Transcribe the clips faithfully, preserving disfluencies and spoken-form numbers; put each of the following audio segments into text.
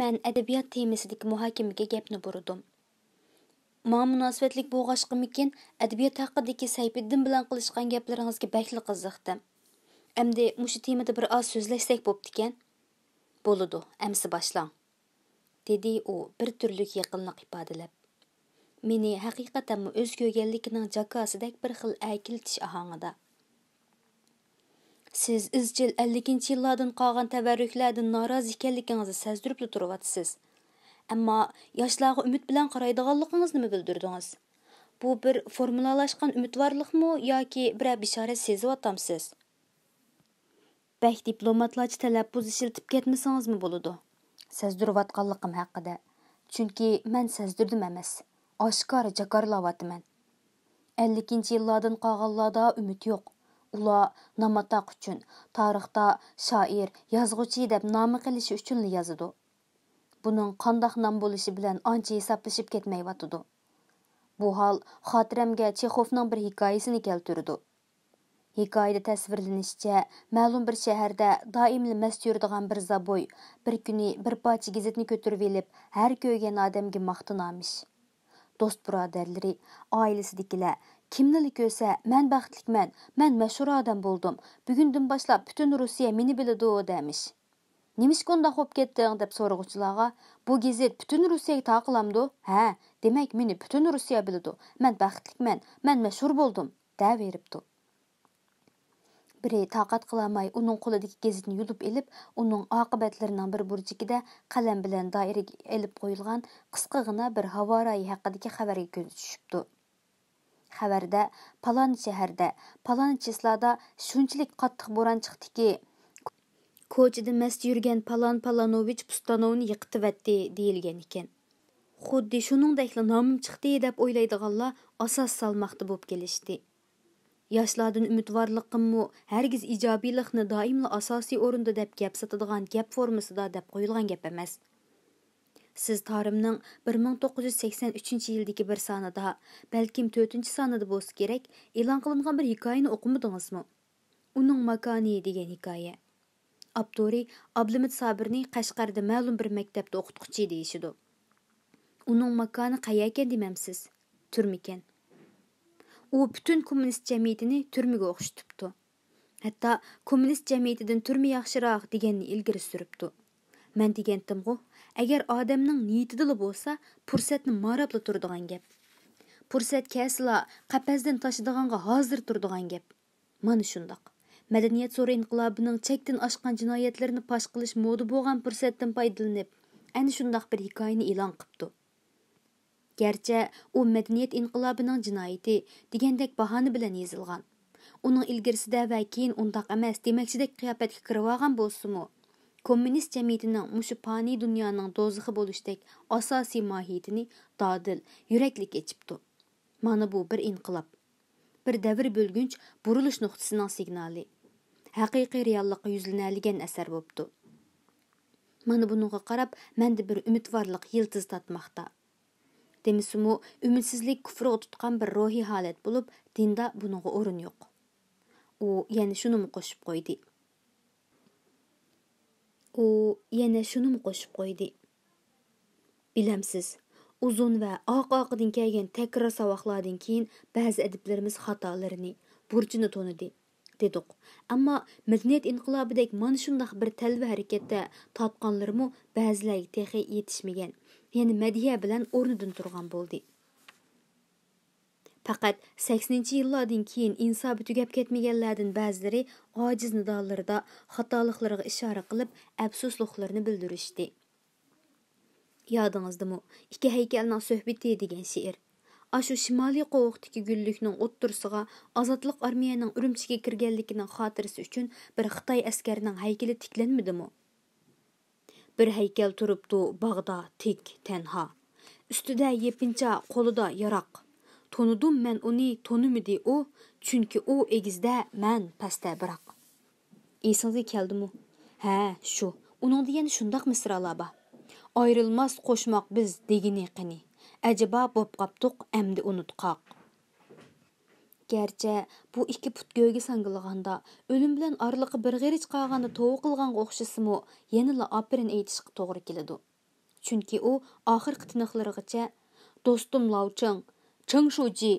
مەن ئەدەبىيات تېمىسىدىكى مۇھاكىمىگە گەپنى بۇرىدىم. ماڭا مۇناسىۋەتلىك بولغاچقىمىكىن، ئەدەبىيات ھەققىدىكى سەيپىددىن بىلەن قىلىشقان گەپلىرىڭىزگە بەكلا قىزىقتىم. ئەمدى مۇشۇ تېمىدا بىر ئاز سۆزلەشسەك بوپتىكەن. بولىدۇ، ئەمسە باشلاڭ، دېدى ئۇ بىر تۈرلۈك يېقىنلىق ئىپادىلەپ. مېنى ھەقىقەتەنمۇ ئۆزى كۆرگەنلىكىنىڭ جاكاسىدەك بىر خىل ئەركىلىتىش ئاھاڭىدا. سىز ئىزچىل ئەللىكىنچى يىللاردىن قالغان تەۋەررۈكلەردىن نارازى ئىكەنلىكىڭىزنى سەزدۈرۈپلا تۇرۇۋاتىسىز. ئەمما ياشلارغا ئۈمىد بىلەن قارايدىغانلىقىڭىزنىمۇ بىلدۈردىڭىز. بۇ بىر فورمۇلالاشقان ئۈمىدۋارلىقمۇ ياكى بىرەر بېشارەت سېزىۋاتامسىز؟ بەك دىپلوماتلارچە تەلەپپۇز ئىشلىتىپ كەتمىسىڭىزمۇ بولىدۇ. سەزدۈرۈۋاتقانلىقىم ھەققىدە. چۈنكى مەن سەزدۈردۈم ئەمەس، ئاشكارا جاكارلاۋاتىمەن. ئەللىكىنچى يىللاردىن قالغانلاردا ئۈمىد يوق. ئۇلار نام-ئاتاق ئۈچۈن، تارىختا شائىر، يازغۇچى دەپ نامى قېلىشى ئۈچۈنلا يازىدۇ. بۇنىڭ قانداق نام بولۇشى بىلەن ئانچە ھېسابلىشىپ كەتمەيۋاتىدۇ. بۇ ھال خاتىرەمگە چېخوفنىڭ بىر ھېكايىسىنى كەلتۈرىدۇ. ھېكايىدە تەسۋىرلىنىشىچە، مەلۇم بىر شەھەردە دائىملا مەست يۈرىدىغان بىر زابوي بىر كۈنى بىر پارچە گېزىتنى كۆتۈرۈۋېلىپ، ھەر كۆرگەن ئادەمگە ماختىنارمىش. دوست-بۇرادەرلىرى، ئائىلىسىدىكىلەر، كىمنىلا كۆرسە، مەن بەختلىكمەن، مەن مەشھۇر ئادەم بولدۇم، بۈگۈندىن باشلاپ پۈتۈن روسىيە مېنى بىلىدۇ، دەمىش. نېمىشقا ئۇنداق بولۇپ كەتتىڭ؟ دەپ سورىغۇچىلارغا، بۇ گېزىت پۈتۈن روسىيەگە تارقىلامدۇ؟ ھە، دېمەك، مېنى پۈتۈن روسىيە بىلىدۇ. مەن بەختلىكمەن، مەن مەشھۇر بولدۇم، دەۋېرىپتۇ. بىرى تاقەت قىلالماي ئۇنىڭ قولىدىكى گېزىتنى يۇلۇپ ئېلىپ، ئۇنىڭ ئارقا بەتلىرىنىڭ بىر بۇرجىكىدە قەلەم بىلەن دائىرىگە ئېلىپ قويۇلغان قىسقىغىنا بىر ھاۋارايى ھەققىدىكى خەۋەرگە كۆزى چۈشۈپتۇ. خەۋەردە، پالان شەھەردە، پالان چىسلادا شۇنچىلىك قاتتىق بوران چىقتىكى، كوچىدا مەست يۈرگەن پالان پالانوۋىچ پۇستانوۋنى يىقىتىۋەتتى، دېيىلگەن ئىكەن. خۇددى شۇنىڭدەكلا نامىم چىقتى دەپ ئويلايدىغانلار ئاساس سالماقتا بولۇپ كېلىشتى. ياشلاردىن ئۈمىدۋارلىقىممۇ ھەرگىز ئىجابىيلىقنى دائىملا ئاساسىي ئورۇندا دەپ گەپ ساتىدىغان گەپ فورمىسىدا دەپ قويۇلغان گەپ ئەمەس. سىز تارىمنىڭ بىر مىڭ توققۇز يۈز سەكسەن ئۈچىنچى يىلدىكى بىر سانىدا، بەلكىم تۆتىنچى سانىدا بولسا كېرەك، ئېلان قىلىنغان بىر ھېكايىنى ئوقۇمىدىڭىزمۇ؟ ئۇنىڭ ماكانى دېگەن ھېكايە. ئاپتورى ئابلىمىت سابىرنى قەشقەردە مەلۇم بىر مەكتەپتە ئوقۇتقۇچى دېيىشىدۇ. ئۇنىڭ ماكانى قەيەركەن دېمەمسىز؟ تۈرمىكەن. ئۇ پۈتۈن كوممۇنىست جەمئىيىتىنى تۈرمىگە ئوخشىتىپتۇ. ھەتتا كوممۇنىست جەمئىيىتىدىن تۈرمە ياخشىراق دېگەننى ئىلگىرى سۈرۈپتۇ. مەن دېگەنتىمغۇ، ئەگەر ئادەمنىڭ نىيىتىدىلا بولسا، پۇرسەتنى ماراپلا تۇرىدىغان گەپ. پۇرسەت كەلسىلا، قەپەستىن تاشىدىغانغا ھازىر تۇرىدىغان گەپ. مانا شۇنداق. مەدەنىيەت زور ئىنقىلابىنىڭ چەكتىن ئاشقان جىنايەتلىرىنى پاش قىلىش مودا بولغان پۇرسەتتىن پايدىلىنىپ، ئەنە شۇنداق بىر ھېكايىنى ئېلان قىپتۇ. گەرچە ئۇ مەدەنىيەت ئىنقىلابىنىڭ جىنايىتى دېگەندەك باھانە بىلەن يېزىلغان. ئۇنىڭ ئىلگىرىسىدە ۋە كېيىن ئۇنداق ئەمەس دېمەكچىدەك قىياپەتكە كىرىۋالغان بولسىمۇ، كوممۇنىست جەمئىيىتىنىڭ مۇشۇ پانىي دۇنيانىڭ دوزىخى بولۇشتەك ئاساسىي ماھىيىتىنى دادىل، يۈرەكلىك ئېچىپتۇ. مانا بۇ بىر ئىنقىلاب. بىر دەۋر بۆلگۈنچ بۇرۇلۇش نۇقتىسىنىڭ سىگنالى. ھەقىقىي رېئاللىققا يۈزلىنەلىگەن ئەسەر بوپتۇ. مانا بۇنىڭغا قاراپ مەندە بىر ئۈمىدۋارلىق يىلتىزى تارتماقتا. دېمىسىمۇ، ئۈمىدسىزلىك كۇفرىغا تۇتقان بىر روھىي ھالەت بولۇپ، دىندا بۇنىڭغا ئورۇن يوق. ئۇ يەنە شۇنىمۇ قوشۇپ قويدى. ئۇ يەنە شۇنىمۇ قوشۇپ قويدى. بىلەمسىز، ئۇزۇن ۋە ئارقا-ئارقىدىن كەلگەن تەكرار ساۋاقلاردىن كېيىن بەزى ئەدىبلىرىمىز خاتالىرىنى، بۇرچىنى تونۇدى، دېدۇق. ئەمما مەدەنىيەت ئىنقىلابىدەك مانا شۇنداق بىر تەلۋە ھەرىكەتتە تارتقانلىرىمۇ بەزىلەرگە تېخى يېتىشمىگەن، يەنە مەدھىيە بىلەن ئورنىدىن تۇرغان بولدى. پەقەت سەكسىنىنچى يىللاردىن كېيىن ئىنسابى تۈگەپ كەتمىگەنلەردىن بەزىلىرى ئاجىز نىدالىرىدا خاتالىقلىرىغا ئىشارە قىلىپ، ئەپسۇسلۇقلىرىنى بىلدۈرۈشتى. يادىڭىزدىمۇ، «ئىككى ھەيكەلنىڭ سۆھبىتى» دېگەن شېئىر؟ ئاشۇ شىمالىي قوۋۇقتىكى گۈللۈكنىڭ ئوتتۇرىسىغا ئازادلىق ئارمىيەنىڭ ئۈرۈمچىگە كىرگەنلىكىنىڭ خاتىرىسى ئۈچۈن بىر خىتاي ئەسكەرنىڭ ھەيكىلى تىكلەنمىدىمۇ؟ بىر ھەيكەل تۇرۇپتۇ باغدا تىك، تەنھا. ئۈستىدە يېپىنچا، قولىدا ياراق. تونۇدۇم مەن ئۇنى، تونۇمىدى ئۇ، چۈنكى ئۇ ئېگىزدە، مەن پەستە بىراق. ئېسىڭىزگە كەلدىمۇ؟ ھە، شۇ. ئۇنىڭدا يەنە شۇنداق مىسرالار بار. «ئايرىلماس قوشماق بىز» دېگىنى قېنى؟ ئەجەبا بوپ قاپتۇق ئەمدى ئۇنتقاق. گەرچە بۇ ئىككى پۇت گۆگە ساڭگىلىغاندا، ئۆلۈم بىلەن ئارىلىقى بىر غېرىچ قالغاندا توۋا قىلغانغا ئوخشىسىمۇ، يەنىلا ئاپىرىن ئېيتىشقا توغرا كېلىدۇ. چۈنكى ئۇ ئاخىرقى تىنىقلىرىغىچە، «دوستۇم لاۋچىڭ، چېڭ شۇجى»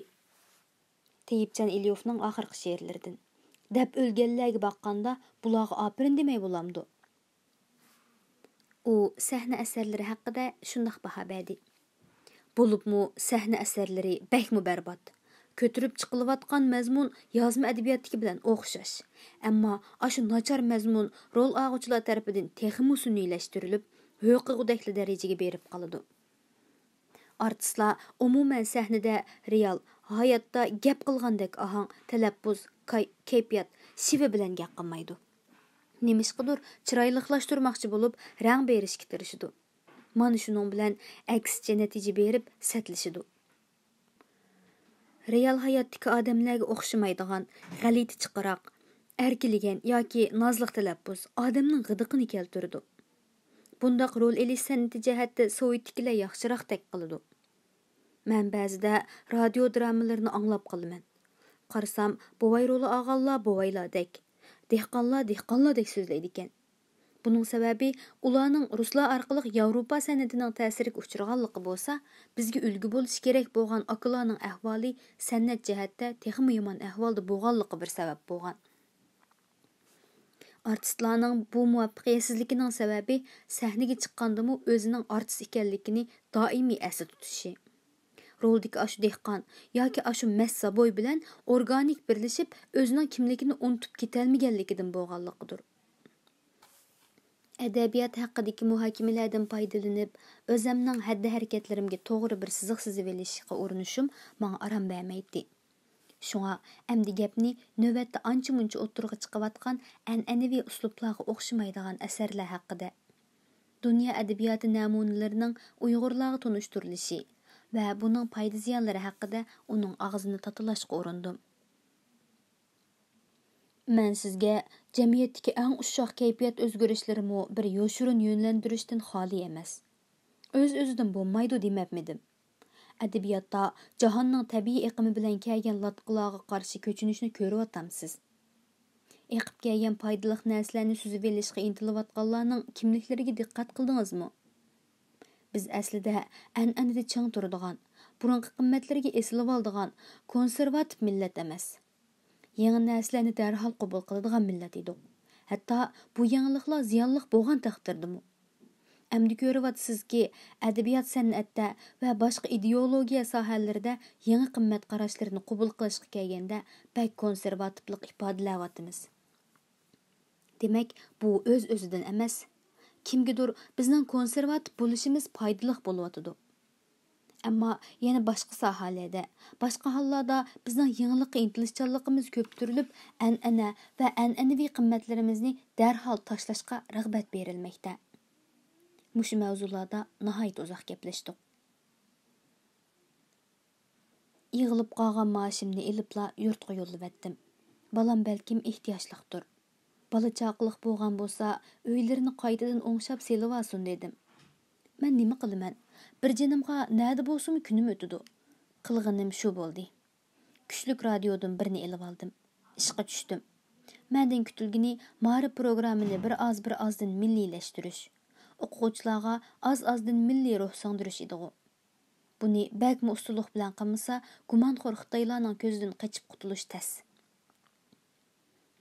تېيىپجان ئېلىيوفنىڭ ئاخىرقى شېئىرلىرىدىن، «دەپ ئۆلگەنلەرگە باققاندا بۇلارغا ئاپىرىن دېمەي بولامدۇ؟» ئۇ سەھنە ئەسەرلىرى ھەققىدە شۇنداق باھا بەردى: «بولۇپمۇ سەھنە ئەسەرلىرى بەكمۇ بەربات. كۆتۈرۈپ چىقىلىۋاتقان مەزمۇن يازما ئەدەبىياتتىكى بىلەن ئوخشاش. ئەمما ئاشۇ ناچار مەزمۇن رول ئالغۇچىلار تەرىپىدىن تېخىمۇ سۈنئىيلەشتۈرۈلۈپ، ھۆقىقىدەكلا دەرىجىگە بېرىپ قالىدۇ.» ئارتىسلار ئومۇمەن سەھنىدە رېئال ھاياتتا گەپ قىلغاندەك ئاھاڭ، تەلەپپۇز، كاي-، كەيپىيات، شېۋە بىلەن گەپ قىلمايدۇ. نېمىشقىدۇر چىرايلىقلاشتۇرماقچى بولۇپ رەڭ بېرىشكە تىرىشىدۇ. مانا شۇنىڭ بىلەن ئەكسىچە نەتىجە بېرىپ سەتلىشىدۇ. رېئال ھاياتتىكى ئادەملەرگە ئوخشىمايدىغان غەلىتە چىقىراق، ئەركىلىگەن ياكى نازلىق تەلەپپۇز ئادەمنىڭ غىدىقىنى كەلتۈرىدۇ. بۇنداق رول ئېلىش سەنئىتى جەھەتتە سوۋېتتىكىلەر ياخشىراقتەك قىلىدۇ. مەن بەزىدە رادىيو درامىلىرىنى ئاڭلاپ قالىمەن. قارىسام، بوۋاي رولى ئالغانلار بوۋايلاردەك، دېھقانلار دېھقانلاردەك سۆزلەيدىكەن. بۇنىڭ سەۋەبى ئۇلارنىڭ رۇسلار ئارقىلىق ياۋروپا سەنئىتىنىڭ تەسىرىگە ئۇچرىغانلىقى بولسا، بىزگە ئۈلگە بولۇشى كېرەك بولغان ئاكىلارنىڭ ئەھۋالى سەنئەت جەھەتتە تېخىمۇ يامان ئەھۋالدا بولغانلىقى بىر سەۋەب بولغان. ئارتىسلارنىڭ بۇ مۇۋەپپەقىيەتسىزلىكىنىڭ سەۋەبى سەھنىگە چىققاندىمۇ ئۆزىنىڭ ئارتىس ئىكەنلىكىنى دائىمىي ئەستە تۇتۇشى. رولدىكى ئاشۇ دېھقان ياكى ئاشۇ مەست زابوي بىلەن ئورگانىك بىرلىشىپ، ئۆزىنىڭ كىملىكىنى ئۇنتۇپ كېتەلمىگەنلىكىدىن بولغانلىقىدۇر. ئەدەبىيات ھەققىدىكى مۇھاكىمىلەردىن پايدىلىنىپ، ئۆزەمنىڭ ھەددى-ھەرىكەتلىرىمگە توغرا بىر سىزىق سىزىۋېلىشقا ئۇرۇنۇشۇم ماڭا ئارام بەرمەيتتى. شۇڭا ئەمدى گەپنى نۆۋەتتە ئانچە-مۇنچە ئوتتۇرىغا چىقىۋاتقان ئەنئەنىۋى ئۇسلۇبلارغا ئوخشىمايدىغان ئەسەرلەر ھەققىدە، دۇنيا ئەدەبىياتى نەمۇنىلىرىنىڭ ئۇيغۇرلارغا تونۇشتۇرۇلۇشى ۋە بۇنىڭ پايدا-زىيانلىرى ھەققىدە ئۇنىڭ ئاغزىنى تاتىلاشقا ئۇرۇندۇم. مەن سىزگە جەمئىيەتتىكى ئەڭ ئۇششاق كەيپىيات ئۆزگىرىشلىرىمۇ بىر يوشۇرۇن يۆنلەندۈرۈشتىن خالىي ئەمەس، ئۆز-ئۆزىدىن بولمايدۇ دېمەپمىدىم؟ ئەدەبىياتتا جاھاننىڭ تەبىئىي ئېقىمى بىلەن كەلگەن لاتقىلارغا قارشى كۆچۈنۈشنى كۆرۈۋاتامسىز؟ ئېقىپ كەلگەن پايدىلىق نەرسىلەرنى سۈزۈۋېلىشقا ئىنتىلىۋاتقانلارنىڭ كىملىكلىرىگە دىققەت قىلدىڭىزمۇ؟ بىز ئەسلىدە ئەنئەنىدە چىڭ تۇرىدىغان، بۇرۇنقى قىممەتلىرىگە ئېسىلىۋالىدىغان كونسېرۋاتىپ مىللەت ئەمەس. يېڭى نەرسىلەرنى دەرھال قوبۇل قىلىدىغان مىللەت ئىدۇق. ھەتتا بۇ يېڭىلىقلار زىيانلىق بولغان تەقدىردىمۇ. ئەمدى كۆرۈۋاتىسىزكى، ئەدەبىيات-سەنئەتتە ۋە باشقا ئىدېئولوگىيە ساھەلىرىدە يېڭى قىممەت قاراشلىرىنى قوبۇل قىلىشقا كەلگەندە بەك كونسېرۋاتىپلىق ئىپادىلەۋاتىمىز. دېمەك، بۇ ئۆز-ئۆزىدىن ئەمەس. كىمگىدۇر بىزنىڭ كونسېرۋاتىپ بولۇشىمىز پايدىلىق بولۇۋاتىدۇ. ئەمما يەنە باشقا ساھەلەردە، باشقا ھاللاردا بىزنىڭ يېڭىلىققا ئىنتىلىشچانلىقىمىز كۆپتۈرۈلۈپ، ئەنئەنە ۋە ئەنئەنىۋى قىممەتلىرىمىزنى دەرھال تاشلاشقا رىغبەت بېرىلمەكتە. مۇشۇ مەۋزۇلاردا ناھايىتى ئۇزاق گەپلەشتۇق. يىغىلىپ قالغان مائاشىمنى ئېلىپلا يۇرتقا يوللىۋەتتىم. بالام بەلكىم ئېھتىياجلىقتۇر. بالا چاقىلىق بولغان بولسا، ئۆيلىرىنى قايتىدىن ئوڭشاپ سېلىۋالسۇن، دېدىم. مەن نېمە قىلىمەن؟ بىر جېنىمغا نەدە بولسىمۇ كۈنۈم ئۆتىدۇ. قىلغىنىم شۇ بولدى. كۈچلۈك رادىيودىن بىرنى ئېلىۋالدىم. ئىشقا چۈشتۈم. مەندىن كۈتۈلگىنى مائارىپ پروگراممىنى بىر ئاز، بىر ئازدىن مىللىيلەشتۈرۈش، ئوقۇغۇچىلارغا ئاز-ئازدىن مىللىي روھ سىڭدۈرۈش ئىدىغۇ. بۇنى بەكمۇ ئۇستىلىق بىلەن قىلمىسا، گۇمانخور خىتايلارنىڭ كۆزىدىن قېچىپ قۇتۇلۇش تەس.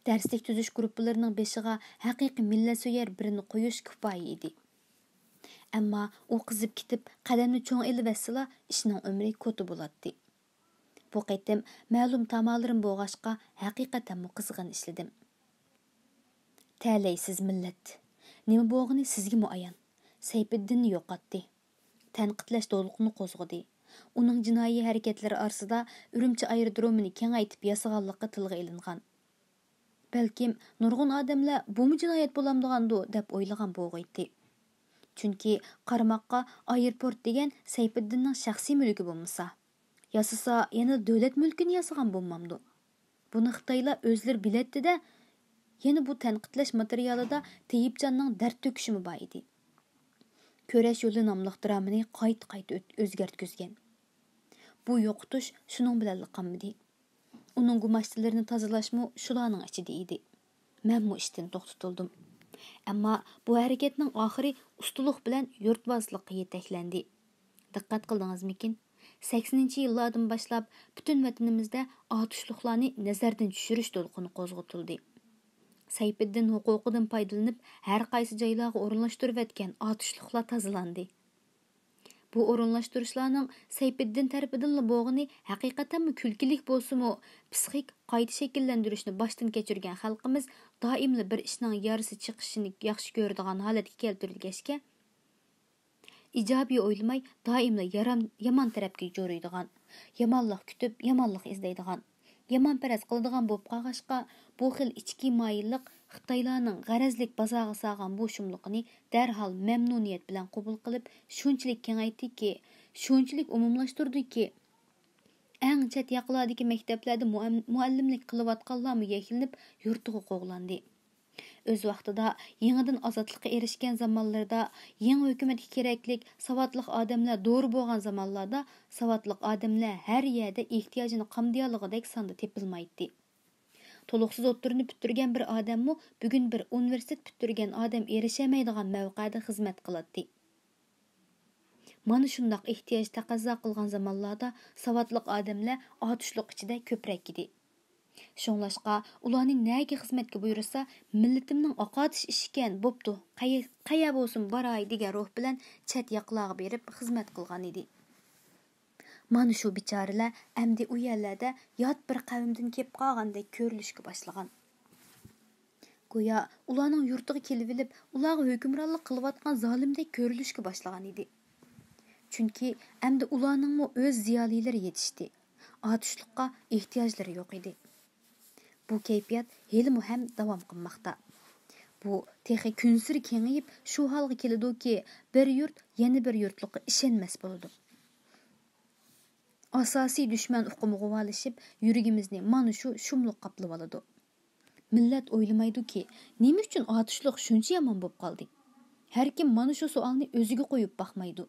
دەرسلىك تۈزۈش گۇرۇپپىلىرىنىڭ بېشىغا ھەقىقىي مىللەتسۆيەر بىرىنى قويۇش كۇپايە ئىدى. ئەمما ئۇ قىزىپ كېتىپ، قەلەمنى چوڭ ئېلىۋەتسىلا، ئىشنىڭ ئۆمرى كوتا بولاتتى. بۇ قېتىم مەلۇم تامالىرىم بولغاچقا، ھەقىقەتەنمۇ قىزغىن ئىشلىدىم. تەلەيسىز مىللەت! نېمە بولغىنى سىزگىمۇ ئايان. سەيپىددىننى يوقاتتى. تەنقىدلەش دولقۇنى قوزغىدى. ئۇنىڭ جىنايى ھەرىكەتلىرى ئارىسىدا ئۈرۈمچى ئايرودرومىنى كېڭەيتىپ ياسىغانلىقى تىلغا ئېلىنغان. بەلكىم نۇرغۇن ئادەملەر بۇمۇ جىنايەت بولامدىغاندۇ دەپ ئويلىغان بولغىيتتى. چۈنكى قارىماققا ئايروپورت دېگەن سەيپىددىننىڭ شەخسىي مۈلكى بولمىسا، ياسىسا يەنىلا دۆلەت مۈلكىنى ياسىغان بولمامدۇ؟ بۇنى خىتايلار ئۆزلىرى بىلەتتى-دە. يەنە بۇ تەنقىدلەش ماتېرىيالىدا تېيىپجاننىڭ دەرد تۆكۈشىمۇ بار ئىدى. كۈرەش يولى ناملىق درامىنى قايتا-قايتا ئۆت-، ئۆزگەرتكۈزگەن. بۇ يوقىتىش شۇنىڭ بىلەنلا قالمىدى. ئۇنىڭ گۇماچتىلىرىنى تازىلاشمۇ شۇلارنىڭ ئىچىدە ئىدى. مەنمۇ ئىشتىن توختىتىلدىم. ئەمما بۇ ھەرىكەتنىڭ ئاخىرى ئۇستىلىق بىلەن يۇرتۋازلىققا يېتەكلەندى. دىققەت قىلدىڭىزمىكىن؟ سەكسىنىنچى يىللاردىن باشلاپ پۈتۈن ۋەتىنىمىزدە ئاتۇشلۇقلارنى نەزەردىن چۈشۈرۈش دولقۇنى قوزغىتىلدى. سەيپىددىن ھوقۇقىدىن پايدىلىنىپ، ھەر قايسى جايلارغا ئورۇنلاشتۇرۇۋەتكەن ئاتۇشلۇقلار تازىلاندى. بۇ ئورۇنلاشتۇرۇشلارنىڭ سەيپىددىن تەرىپىدىنلا بولغىنى ھەقىقەتەنمۇ كۈلكىلىك بولسىمۇ، پسىخىك قايتا شەكىللەندۈرۈشنى باشتىن كەچۈرگەن خەلقىمىز دائىملا بىر ئىشنىڭ يارىسى چېقىشىنى ياخشى كۆرىدىغان ھالەتكە كەلتۈرۈلگەچكە، ئىجابىي ئويلىماي، دائىملا يارام-، يامان تەرەپكە جورۇيدىغان، يامانلىق كۈتۈپ، يامانلىق ئىزدەيدىغان، يامانپەرەز قىلىدىغان بولۇپ قالغاچقا، بۇ خىل ئىچكى مايىللىق خىتايلارنىڭ غەرەزلىك بازارغا سالغان بۇ شۇملۇقىنى دەرھال مەمنۇنىيەت بىلەن قوبۇل قىلىپ، شۇنچىلىك كېڭەيتتىكى، شۇنچىلىك ئومۇملاشتۇردىكى، ئەڭ چەت ياقىلاردىكى مەكتەپلەردە مۇئەم-، مۇئەللىملىك قىلىۋاتقانلارمۇ يەكلىنىپ، يۇرتىغا قوغلاندى. ئۆز ۋاقتىدا يېڭىدىن ئازادلىققا ئېرىشكەن زامانلىرىدا، يېڭى ھۆكۈمەتكە كېرەكلىك ساۋاتلىق ئادەملەر دورا بولغان زامانلاردا، ساۋاتلىق ئادەملەر ھەر يەردە ئېھتىياجىنى قامدىيالىغۇدەك ساندا تېپىلمايتتى. تولۇقسىز ئوتتۇرىنى پۈتتۈرگەن بىر ئادەممۇ بۈگۈن بىر ئۇنىۋېرسىتېت پۈتتۈرگەن ئادەم ئېرىشەلمەيدىغان مەۋقەدە خىزمەت قىلاتتى. مانا شۇنداق ئېھتىياج تەقەززا قىلغان زامانلاردا ساۋاتلىق ئادەملەر ئاتۇشلۇق ئىچىدە كۆپرەك ئىدى. شۇڭلاشقا، ئۇلارنى نەگە خىزمەتكە بۇيرۇسا، مىللىتىمنىڭ ئاقارتىش ئىشىكەن، بوپتۇ، قەيە-، قەيە بولسۇن باراي دېگەن روھ بىلەن چەت ياقىلارغا بېرىپ خىزمەت قىلغان ئىدى. مانا شۇ بىچارىلەر ئەمدى ئۇ يەرلەردە يات بىر قەۋمدىن كېلىپ قالغاندەك كۆرۈلۈشكە باشلىغان. گويا ئۇلارنىڭ يۇرتىغا كېلىۋېلىپ، ئۇلارغا ھۆكۈمرانلىق قىلىۋاتقان زالىمدەك كۆرۈلۈشكە باشلىغان ئىدى. چۈنكى ئەمدى ئۇلارنىڭمۇ ئۆز زىيالىيلىرى يېتىشتى. ئاتۇشلۇققا ئېھتىياجلىرى يوق ئىدى. بۇ كەيپىيات ھېلىمۇ ھەم داۋام قىلماقتا. بۇ تېخى كۈنسېرى كېڭىيىپ، شۇ ھالغا كېلىدۇكى، بىر يۇرت يەنە بىر يۇرتلۇققا ئىشەنمەس بولىدۇ. ئاساسىي دۈشمەن ئۇقۇمى غۇۋالىشىپ، يۈرىكىمىزنى مانا شۇ شۇملۇق قاپلىۋالىدۇ. مىللەت ئويلىمايدۇكى، نېمە ئۈچۈن ئاتۇشلۇق شۇنچە يامان بولۇپ قالدى؟ ھەركىم مانا شۇ سوئالنى ئۆزىگە قويۇپ باقمايدۇ.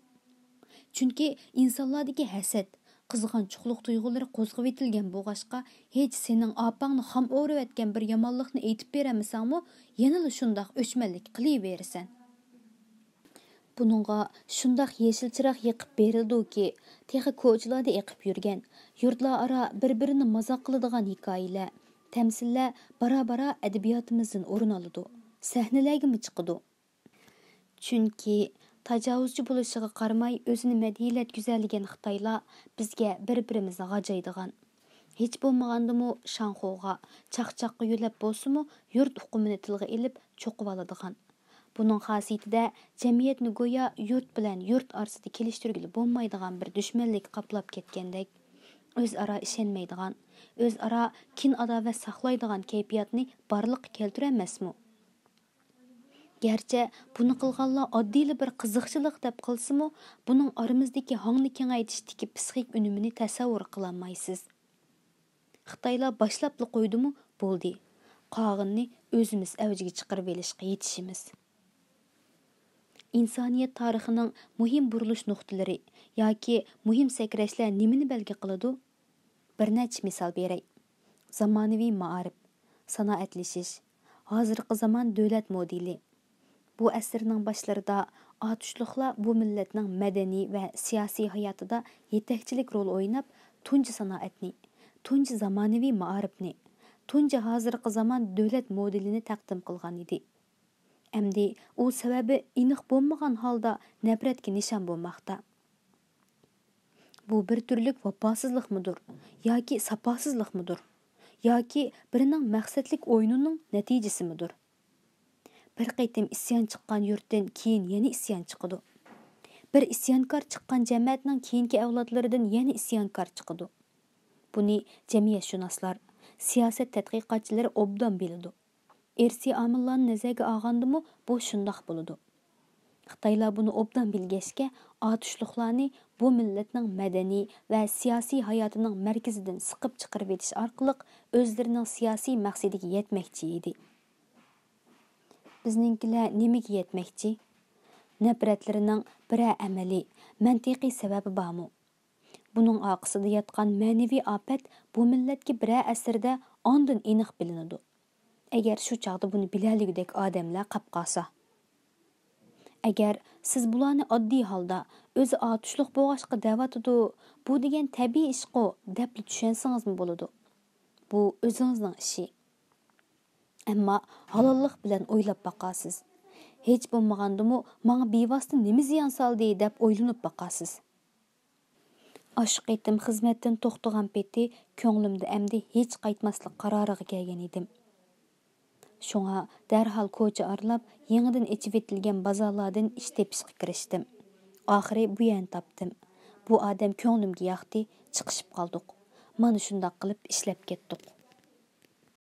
چۈنكى ئىنسانلاردىكى ھەسەت، قىزغانچۇقلۇق تۇيغۇلىرى قوزغىۋېتىلگەن بولغاچقا، ھېچ سېنىڭ ئاپاڭنى خام ئورۇۋەتكەن بىر يامانلىقنى ئېيتىپ بېرەلمىسەڭمۇ، يەنىلا شۇنداق ئۆچمەنلىك قىلىۋېرىسەن. بۇنىڭغا شۇنداق يېشىل چىراغ يېقىپ بېرىلدىكى، تېخى كوچىلاردا ئېقىپ يۈرگەن، يۇرتلار ئارا بىر-بىرىنى مازاق قىلىدىغان ھېكايىلەر، تەمسىللەر بارا-بارا ئەدەبىياتىمىزدىن ئورۇن ئالىدۇ، سەھنىلەرگىمۇ چىقىدۇ. چۈنكى تاجاۋۇزچى بولۇشىغا قارىماي، ئۆزىنى مەدھىيلەتكۈزەلىگەن خىتايلار بىزگە بىر-بىرىمىزنى غاجايدىغان، ھېچ بولمىغاندىمۇ شاڭخۇغا، چاقچاققا يۆلەپ بولسىمۇ، يۇرت ئۇقۇمىنى تىلغا ئېلىپ چوقۇۋالىدىغان. بۇنىڭ خاسىيىتىدە جەمئىيەتنى گويا يۇرت بىلەن يۇرت ئارىسىدا كېلىشتۈرگىلى بولمايدىغان بىر دۈشمەنلىك قاپلاپ كەتكەندەك، ئۆزئارا ئىشەنمەيدىغان، ئۆزئارا كىن-ئاداۋەت ساقلايدىغان كەيپىياتنى بارلىققا كەلتۈرەلمەسمۇ؟ گەرچە بۇنى قىلغانلار ئاددىيلا بىر قىزىقچىلىق دەپ قىلسىمۇ، بۇنىڭ ئارىمىزدىكى ھاڭنى كېڭەيتىشتىكى پسىخىك ئۈنۈمىنى تەسەۋۋۇر قىلالمايسىز. خىتايلار باشلاپلا قويدىمۇ، بولدى. قالغىنىنى ئۆزىمىز ئەۋجىگە چىقىرىۋېلىشقا يېتىشىمىز. ئىنسانىيەت تارىخىنىڭ مۇھىم بۇرۇلۇش نۇقتىلىرى ياكى مۇھىم سەكرەشلەر نېمىنى بەلگە قىلىدۇ؟ بىر نەچچە مىسال بېرەي. زامانىۋى مائارىپ، سانائەتلىشىش، ھازىرقى زامان دۆلەت مودېلى. بۇ ئەسىرنىڭ باشلىرىدا ئاتۇشلۇقلار بۇ مىللەتنىڭ مەدەنىي ۋە سىياسىي ھاياتىدا يېتەكچىلىك رول ئويناپ، تۇنجى سانائەتنى، تۇنجى زامانىۋى مائارىپنى، تۇنجى ھازىرقى زامان دۆلەت مودېلىنى تەقدىم قىلغان ئىدى. ئەمدى ئۇ سەۋەبى ئېنىق بولمىغان ھالدا نەپرەتكە نىشان بولماقتا. بۇ بىر تۈرلۈك ۋاپاسىزلىقمىدۇر ياكى ساپاسىزلىقمىدۇر؟ ياكى بىرىنىڭ مەقسەتلىك ئويۇنىنىڭ نەتىجىسىمىدۇر؟ بىر قېتىم ئىسيان چىققان يۇرتتىن كېيىن يەنە ئىسيان چىقىدۇ. بىر ئىسيانكار چىققان جەمەتنىڭ كېيىنكى ئەۋلادلىرىدىن يەنە ئىسيانكار چىقىدۇ. بۇنى جەمئىيەتشۇناسلار، سىياسەت تەتقىقاتچىلىرى ئوبدان بىلىدۇ. ئىرسىي ئامىللارنى نەزەرگە ئالغاندىمۇ، بۇ شۇنداق بولىدۇ. خىتايلار بۇنى ئوبدان بىلگەچكە، ئاتۇشلۇقلارنى بۇ مىللەتنىڭ مەدەنىي ۋە سىياسىي ھاياتىنىڭ مەركىزىدىن سىقىپ چىقىرىۋېتىش ئارقىلىق ئۆزلىرىنىڭ سىياسىي مەقسىتىگە يەتمەكچى ئىدى. بىزنىڭكىلەر نېمىگە يەتمەكچى؟ نەپرەتلىرىنىڭ بىرەر ئەمەلىي، مەنتىقىي سەۋەبى بارمۇ؟ بۇنىڭ ئارقىسىدا ياتقان مەنىۋى ئاپەت بۇ مىللەتكە بىرەر ئەسىردە ئاندىن ئېنىق بىلىنىدۇ. ئەگەر شۇ چاغدا بۇنى بىلەلىگۈدەك ئادەملەر قاپ قالسا. ئەگەر سىز بۇلارنى ئاددىي ھالدا ئۆزى ئاتۇشلۇق بولغاچقا دەۋاتىدۇ، بۇ دېگەن تەبىئىي ئىشقۇ دەپلا چۈشەنسىڭىزمۇ بولىدۇ. بۇ ئۆزىڭىزنىڭ ئىشى. ئەمما ھالاللىق بىلەن ئويلاپ باقارسىز. ھېچ بولمىغاندىمۇ ماڭا بىۋاسىتە نېمە زىيان سالدى دەپ ئويلىنىپ باقارسىز. ئاشۇ قېتىم خىزمەتتىن توختىغان پېتى كۆڭلۈمدە ئەمدى ھېچ قايتماسلىق قارارىغا كەلگەن ئىدىم. شۇڭا دەرھال كوچا ئارىلاپ، يېڭىدىن ئېچىۋېتىلگەن بازارلاردىن ئىش تېپىشقا كىرىشتىم. ئاخىرى بۇ يەرنى تاپتىم. بۇ ئادەم كۆڭلۈمگە ياقتى، چىقىشىپ قالدۇق. مانا شۇنداق قىلىپ ئىشلەپ كەتتۇق.